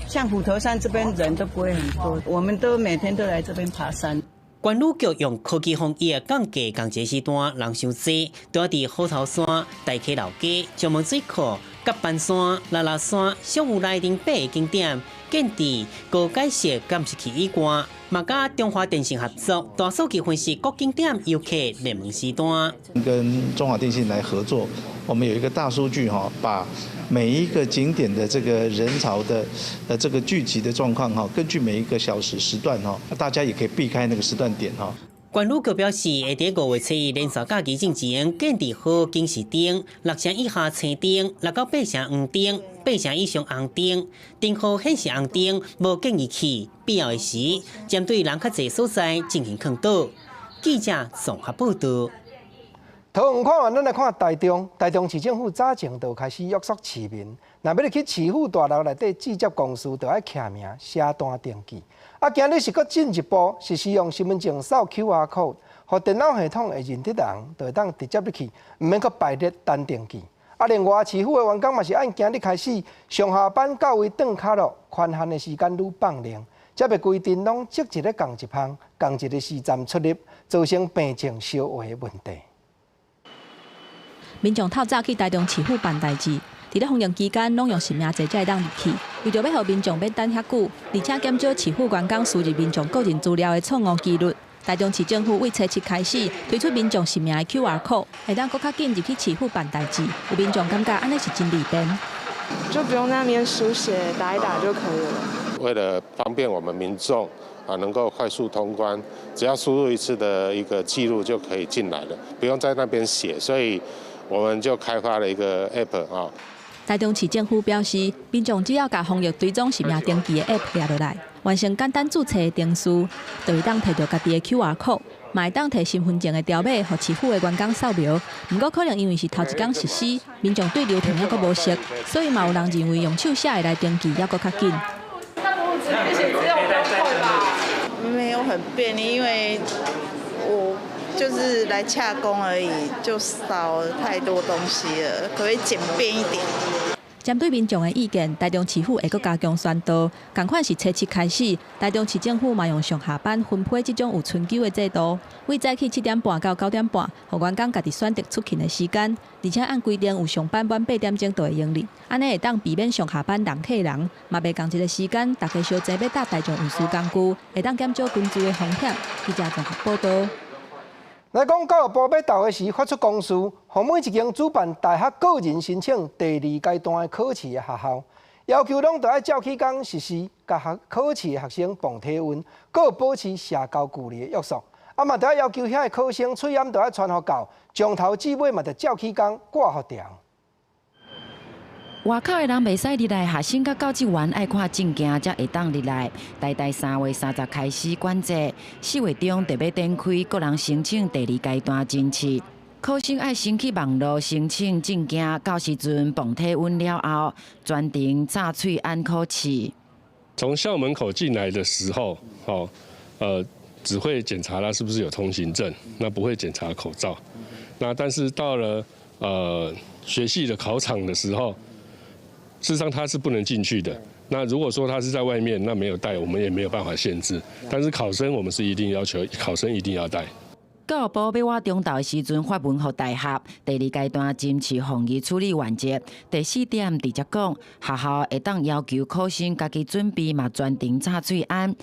像虎頭山這邊人都不會很多，我們都每天都來這邊爬山。觀旅局用科技防疫降低工作時段人傷濟，拄佇虎頭山、大溪老街、石門水庫、甲板山、拉拉山、小湖內等八个景點，建置高解析監視器以外，嘛佮中華電信合作，大數據分析各景點遊客熱門時段。跟中華電信來合作，我們有一個大數據哈，把每一個景點的這個人潮的這個聚集的狀況哈，根據每一個小時時段哈，大家也可以避開那個時段點哈。觀旅局表示，會佇5月初一連續假期進前，建置好警示燈，六成以下青燈，6到8成黃燈，8成以上紅燈，燈號顯示紅燈，無建議去，必要的時，針對人較濟所在進行勸導。記者綜合報道。桃園看完，咱來看台中。台中市政府早前就開始約束市民，若欲入去市府大樓內底直接公司，就愛簽名寫單登記。啊，今日是閣進一步，是使用身份證掃 QR code，予電腦系統會認得人，就會當直接入去，毋免閣排列等登記。啊，另外市府的員工嘛是按今日開始上下班到位轉跤路，權限的時間愈放冗，這个規定攏積極咧仝一芳、仝一个時站出入，造成病症相違的問題。民眾透早去台中市府辦代誌，佇咧防疫期間，攏用實名制才會當入去。為著欲予民眾免等遐久，而且減少市府員工輸入民眾個人資料的錯誤機率，台中市政府對初七開始推出民眾實名的 QR code，會當閣較緊入去市府辦代誌。有民眾感覺按呢是真利便，就不用那邊書寫，打一打就可以了。為了方便我們民眾啊，能夠快速通關，只要輸入一次的一個記錄就可以進來了，不用在那邊寫，所以我們就開發了一個 app 啊。台中市政府表示，民眾只要共防疫追蹤實名登記的 app 下落來，完成簡單註冊的程序，就會當提著家己的 QR code，嘛會當提身份證的條碼，予市府的員工掃描。毋過可能因為是頭一工實施，民眾對流程猶閣無熟，所以嘛有人認為用手寫的來登記猶閣較緊。那不如直接寫資料比較快吧？沒有很便利，因為我就是來洽公而已，就少太多東西了，可以簡便一點。針對民眾的意見，台中市府會閣加強宣導。仝款是初七開始，台中市政府嘛用上下班分配這種有春秋的制度，對早起7點半到9點半，予員工家己選擇出勤的時間，而且按規定有上班滿8點鐘就會用入，按呢會當避免上下班人客人，嘛袂仝一个時間，大家相爭欲搭大眾運輸工具，會當減少群聚的風險。記者綜合報導。來講，教育部欲投的時發出公示，予每一間主辦大學個人申請第二階段的考試的學校，要求攏著愛照起工實施，共學考試的學生磅體溫，閣有保持社交距離的約束。啊嘛，著愛要求遐个考生喙罨著愛穿予夠，從頭至尾嘛著照起工掛予牢。外口的人袂使入來，學生佮教職員愛看證件才會當入來。台大3月30開始管制，4月中就欲展開個人申請第二階段甄試。考生愛先去網路申請證件，到時陣磅體溫了後，全程紮喙罨考試。從校門口進來的時候，哦，只會檢查他是不是有通行證，那不會檢查口罩。那但是到了學系的考場的時候，事實上他是不能進去的。那如果說他是在外面，那沒有戴，我們也沒有辦法限制。但是考生，我們是一定要求考生一定要戴。教育部欲倚中晝的時陣發文予大學，第二階段甄試防疫處理原則第四點直接講，學校會當要求考生家己準備嘛，全程紮喙罨。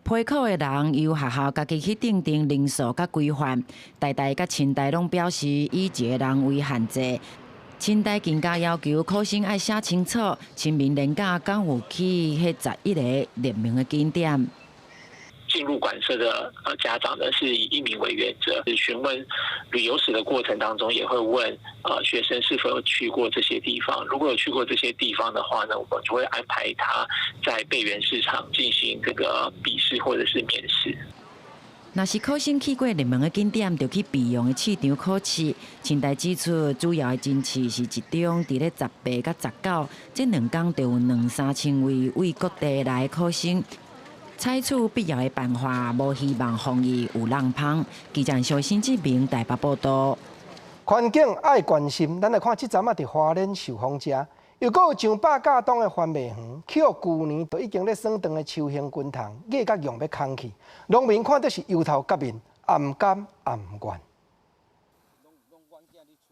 陪考的人由學校家己去訂定人數佮規範。台大佮清大攏表示以一个人為限制。清大更加要求考生愛寫清楚，清明連假敢有去彼11個熱門的景點。進入館舍的家長呢，是以一名為原則，詢問旅遊史的過程當中，也會問學生是否有去過這些地方。如果有去過這些地方的話呢，我們就會安排他在備援試場進行這個筆試或者是面試。若是考生去過熱門的景點，就去備用的試場考試。清大指出，主要的甄試是集中佇咧18佮19，這兩工就有兩三千位對各地來的考生。採取必要的辦法，無希望防疫有漏風。記者蕭新志明台北報道。環境愛關心，咱來看這陣仔佇花蓮壽豐遮，又閣有上百甲棟的番麥園，去予舊年就已經咧生長的秋興根蟲，壓甲用欲空去，農民看著是憂頭結面，也毋甘也毋願。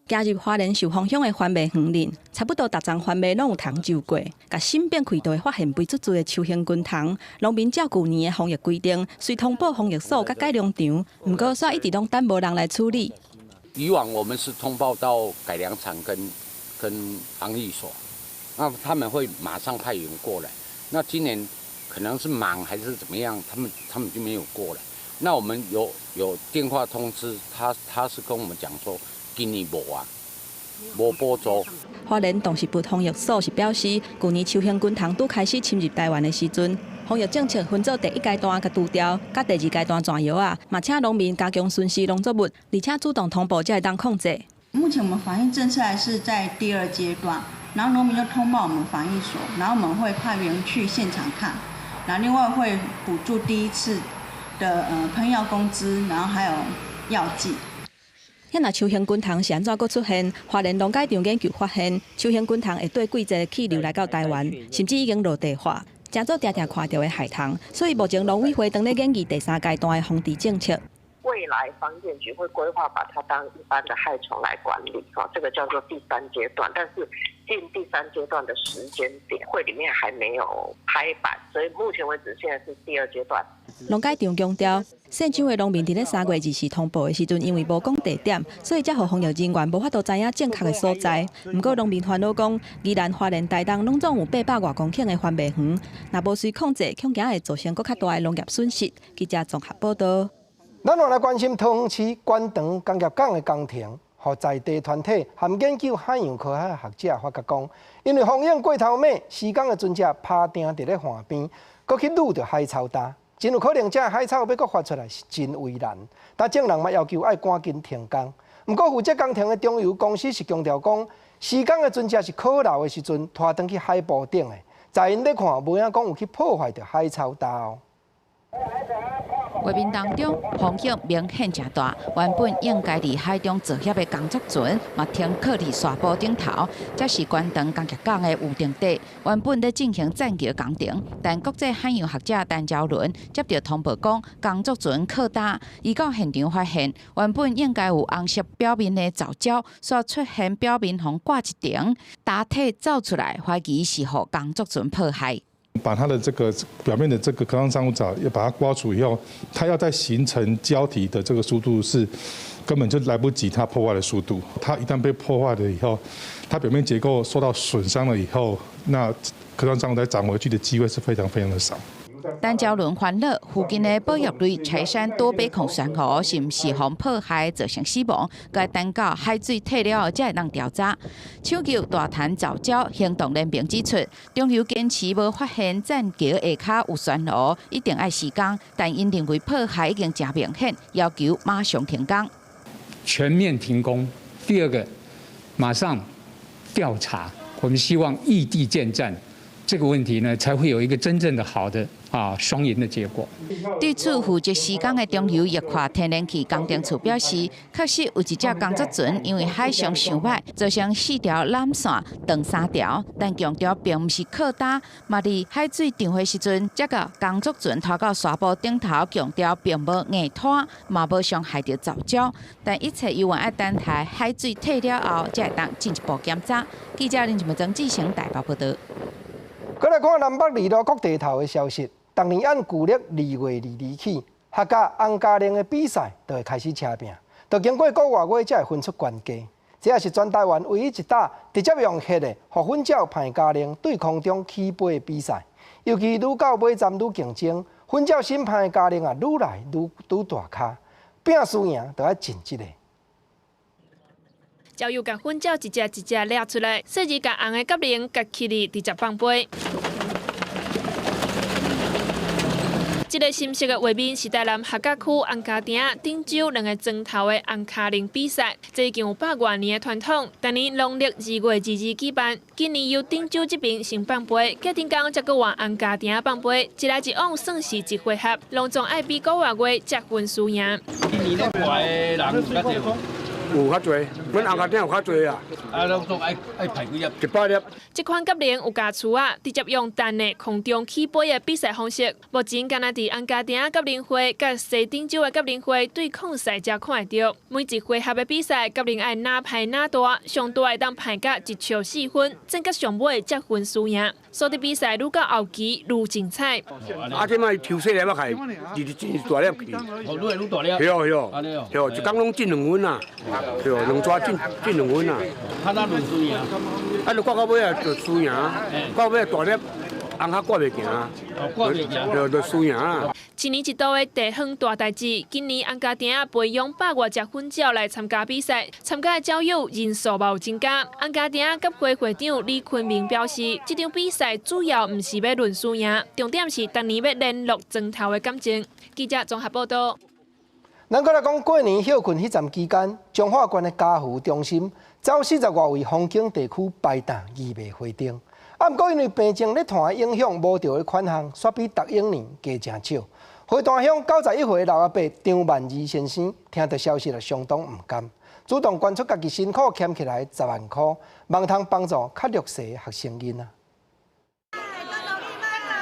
行入花蓮壽豐鄉的番麥園裡，差不多逐叢番麥攏有蟲蛀過，共身變開就會發現肥嘟嘟的秋興根蟲。農民照舊年的防疫規定，雖通報防疫所佮改良場，毋過煞一直攏等無人來處理。以往我們是通報到改良場跟防疫所，那他們會馬上派員過來。那今年可能是忙還是怎麼樣，他們就沒有過來。那我們有電話通知他，他是跟我們講說今年無啊，無補助。花蓮動植物防疫所是表示，舊年秋行軍蟲拄開始侵入台灣的時陣，防疫政策分做第一階段共除掉，佮第二階段轉藥仔，嘛請農民加強巡視農作物，而且主動通報才會當控制。目前我們防疫政策還是在第二階段，然後農民就通報我們防疫所，然後我們會派員去現場看，然後另外會補助第一次的噴藥工資，然後還有藥劑。遐若秋行軍蟲是按怎閣出現？花蓮農改場研究發現，秋行軍蟲會綴季節氣流來到台灣，甚至已經陸地化，成做定定看著的害蟲。所以目前農委會當咧研究第三階段的防治政策。未來防檢局會規劃把它當一般的害蟲來管理，哈，這個叫做第三階段。但是進第三階段的時間點，會裡面還沒有拍板，所以目前為止現在是第二階段。農改場強調，縣長的農民佇咧3月20通報的時陣，因為無講地點，所以才予防疫人員無法度知影正確的所在。毋過農民煩惱講，宜蘭花蓮台東攏總有800外公頃的番麥園，若無隨控制，恐驚會造成閣較大的農業損失。記者綜合報導。咱來關心桃園市關長工業港的工程，予在地團體和研究海洋科學的學者發覺講，因為風湧過頭猛，施工的船隻趴定佇咧岸邊，閣去擄著海草礁，真有可能這海草欲閣發出來是真為難。但眾人嘛要求愛趕緊停工。毋過負責工程的中油公司是強調講，施工的船隻是靠流的時陣拖轉去海埔頂的，在𪜶咧看，無影講有去破壞著海草礁哦。畫面當中風向明顯誠大，原本應該佇海中作業的工作船，嘛停靠佇沙埔頂頭。這是關長工業港的預定地，原本咧進行棧橋工程，但國際海洋學者陳昭倫接著通報講，工作船靠礁，伊到現場發現，原本應該有紅色表面的藻礁，煞出現表面予刮一層，礁體走出來，懷疑是予工作船破壞。把它的這個表面的這個殼狀珊瑚藻要把它刮除以後，它要再形成礁體的這個速度是根本就來不及它破壞的速度。它一旦被破壞了以後，它表面結構受到損傷了以後，那殼狀珊瑚再長回去的機會是非常非常的少。陳昭倫煩惱附近的保育類柴山多杯孔珊瑚是毋是予破壞造成死亡，該等到海水退了後才會當調查。搶救大潭藻礁行動聯盟指出，中油堅持無發現棧橋下跤有珊瑚，一定愛施工，但𪜶認為破壞已經誠明顯，要求馬上停工。全面停工。第二個，馬上調查。我們希望異地建站這個問題呢，才會有一個真正的好的雙贏的結果。對此，負責施工的中油液化天然氣工程處表示，確實有一隻工作船因為海象傷䆀，造成四條纜線斷三條，但強調並毋是靠礁。嘛佇海水漲的時陣，這個工作船拖到沙埔頂頭，強調並無硬拖，嘛無傷害著藻礁。但一切猶原愛等待海水退了後，才會當進一步檢查。記者林志曾志成台北報導。閣來看南北二路國地頭的消息。逐年按舊曆2月22起，客家紅咖喱的比賽就會開始車拼，就經過個外月才會分出懸低。這也是全台灣唯一一搭直接用羶的，予粉鳥攀咖喱對空中起飛的比賽。尤其愈到尾站愈競爭，粉鳥新攀的咖喱啊，愈來愈大跤，拼輸贏就愛盡這個。焦油共粉鳥一隻一隻掠出來，細膩共紅的蛤蜊夾起來直接放飛。這個深色的畫面是台南客家區紅坩埕頂洲兩個莊頭的紅跤鈴比賽，這已經有百外年的傳統。逐年農曆2月22舉辦，今年由頂洲這邊先放飛，隔天工才閣換紅坩埕放飛，一來一往算是一回合，攏總愛比個外月才分輸贏。今年咧掛的人有較濟無？有較濟，阮紅坩埕有較濟啊。啊，攏總愛愛排幾粒？100粒。這款蛤蜊有加厝仔，直接用彈的空中起飛的比賽方式。目前干焦佇紅坩埕蛤蜊會佮西頂洲的蛤蜊會對抗賽才看會著。每一回合的比賽，蛤蜊愛哪排哪大，上大會當排甲1尺4分，戰甲上尾才分輸贏。所以比賽愈到後期愈精彩。啊，這擺抽細粒仔開，日日進大粒去。哦，愈來愈大粒。對對對，一工攏進2分啊。對，兩抓進2分啊。啊，那輪輸贏。啊，就掛到尾啊，就輸贏。掛到尾大粒，紅較掛袂行。掛袂行。就輸贏啊。一年一度的地方大代誌，今年尪仔埕培養百外隻粉鳥來參加比賽，參加的鳥友人數嘛有增加。尪仔埕協會會長李坤明表示，這場比賽主要毋是欲論輸贏，重點是逐年欲聯絡莊頭的感情。記者綜合報道。咱閣來講過年歇睏彼陣期間，彰化縣的家扶中心走40外位風景地區擺檔義賣花燈。啊，毋過因為病情咧傳的影響，募著的款項煞比逐往年加誠少。花壇鄉91歲老阿伯張萬二先生聽著消息就相當毋甘，主動捐出家己辛苦儉起來10萬箍，望通幫助較弱勢的學生囡仔。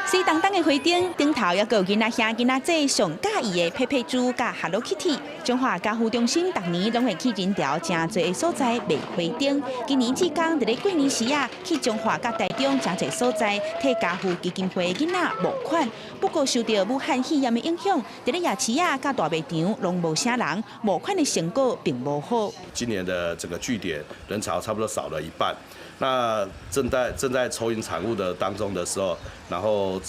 水當當的花燈，頂頭猶閣有囡仔兄、囡仔姊上佮意的佩佩豬佮 Hello Kitty。彰化家扶中心逐年攏會去人潮誠濟的所在賣花燈。今年志工佇咧過年時啊，去彰化佮台中誠濟所在，替家扶基金會囡仔募款。不過受著武漢肺炎的影響，佇咧夜市啊佮大賣場攏無啥人，募款的成果並無好。今年的這個據點人潮差不多少了一半。那正在籌雲產物的當中的時候，然後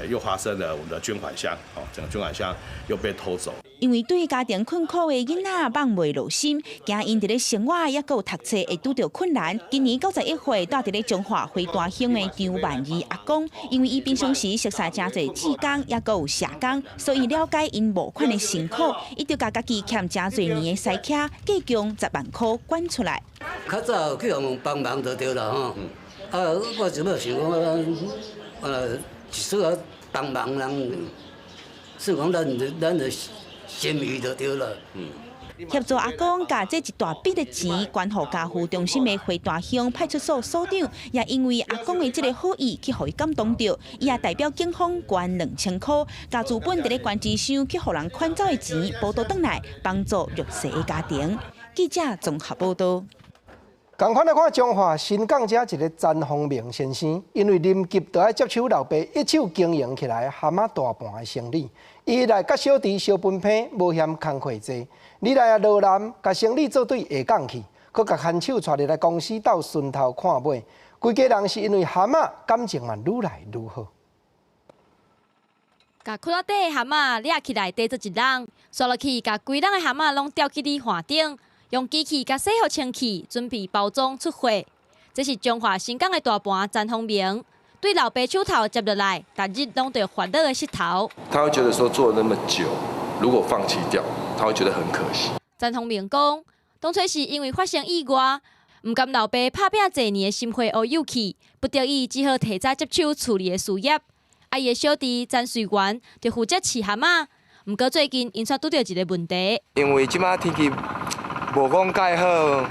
又發生了我們的捐款箱，哦，整個捐款箱又被偷走。因為對家庭困苦的囡仔放袂落心，驚𪜶佇咧生活猶閣有讀冊會拄著困難。今年91歲蹛佇咧彰化花壇鄉的張萬二阿公，因為伊平常時熟似誠濟志工，猶閣有社工，所以了解𪜶募款的辛苦，伊就共家己儉誠濟年的私卡，計共10萬箍捐出來。較早去予人幫忙就對啦吼，啊，我就欲想講，一絲仔幫忙人，算講咱的心意就對了。協助阿公共這一大筆的錢捐予家扶中心的花壇鄉派出所所長，也因為阿公的這个好意去予伊感動著，伊也代表警方捐2000箍，共資本佇咧捐錢箱去予人款走的錢補倒轉來，幫助弱勢的家庭。記者綜合報道。仝款來看彰化新港遮一个詹宏明先生，因為臨急著愛接手老爸一手經營起來蚶仔大盤的生意，伊來佮小弟相分批，無嫌工課濟。二來啊，羅南共生理做對下崗去，閣共牽手帶入來公司鬥順頭看尾，規家人是因為蚶仔感情嘛愈來愈好。共窟仔底的蚶仔掠起來塊做一籠，煞落去共規籠的蚶仔攏吊起佇岸頂。用機器共洗予清氣，準備包裝出貨。這是彰化新港的大盤詹宏明，對老爸手頭接落來，逐日攏著煩惱的膝頭。他會覺得說做了那麼久，如果放棄掉，他會覺得很可惜。詹宏明講，當初是因為發生意外，毋甘老爸拍拚濟年的心血烏有去，不得已只好提早接手厝裡的事業。啊，伊的小弟詹瑞元就負責飼蚶仔，毋過最近𪜶煞拄著一个問題。因為這擺天氣無講蓋好，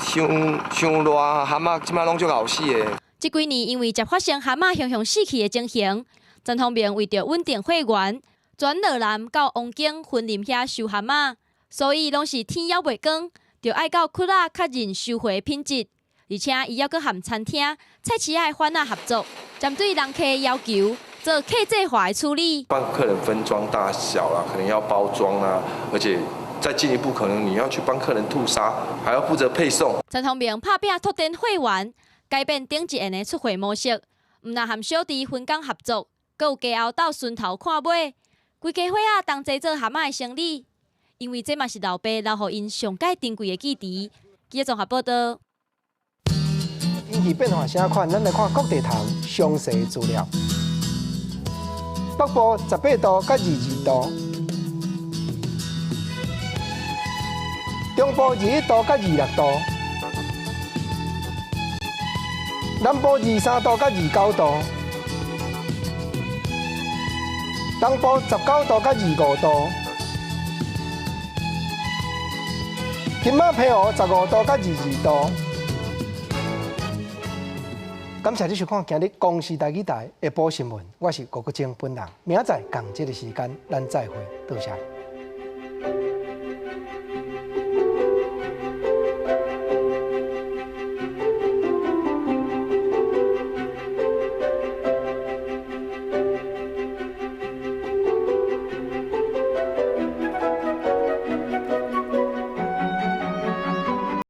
傷傷熱，蚶仔這擺攏足𠢕死的。這幾年因為才發生蚶仔雄雄死去的情形，詹宏明為著穩定貨源，轉羅南到王景雲林遐收蚶仔，所以攏是天猶未光，就愛到窟仔確認收貨品質，而且伊猶閣和餐廳、菜市仔的販仔合作，針對人客要求做客製化的處理，幫客人分裝大小啦，可能要包裝啊，而且。再進一步，可能你要去幫客人吐沙，還要負責配送。陳宏明拍拚拓展貨源，改變頂一年的出貨模式，毋但和小弟分工合作，閣有家後鬥順頭看買，規家伙仔同齊做蚶仔的生理，因為這嘛是老爸留予𪜶上蓋珍貴的記憶。記者綜合報道。天氣變化啥款？咱來看各地頭詳細資料。北部18度佮22度。中部21度佮26度，南部23度佮29度，東部19度佮25度，金馬澎湖15度佮22度。感謝你收看今日公視台語台下晡新聞，我是郭國晶本人，明仔載仝這个時間，咱再會，多謝。